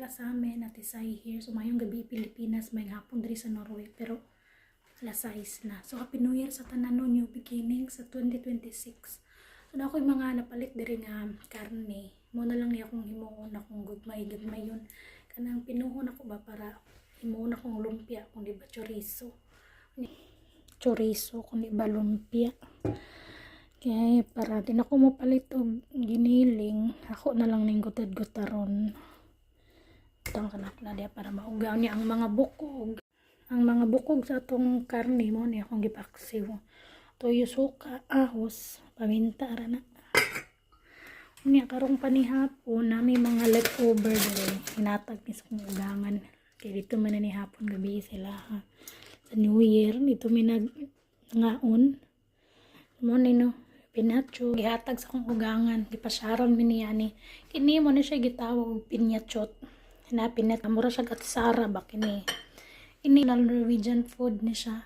sa amin, Ate Sai here. So maayong gabi Pilipinas, maayong hapon diri sa Norway, pero alas 6 na. So Happy New Year sa tanan no, new beginning sa 2026. So naa ko'y mga napalit diri nga karne. Mo na lang niya akong himuon akong gugmay gagmay yun. Kanang pinuhon ako ba para himuon akong lumpia kung di ba chorizo. Chorizo kung di ba lumpia. Kaya para di na ko mopalit og giniling, ako na lang ning gutad-gutaron. Tang kanak na diya para maugaw niya ang mga bukog. Ang mga bukog sa atong karne mo ni akong gipaksiw. Toyo, suka, ahos, paminta ra na. Unya karong panihapon na may mga leftover diri, hinatag ni sa akong ugangan. Kay dito man na ni hapon gabi sila ha. Sa New Year dito mi nag ngaon. Mo ni no, pinacho gihatag sa akong ugangan, gipasyaron mi niya ni. Kini mo ni siya gitawag og pinyachot. Na pinat mura siya atsara ba kini. Ini na Norwegian food ni siya.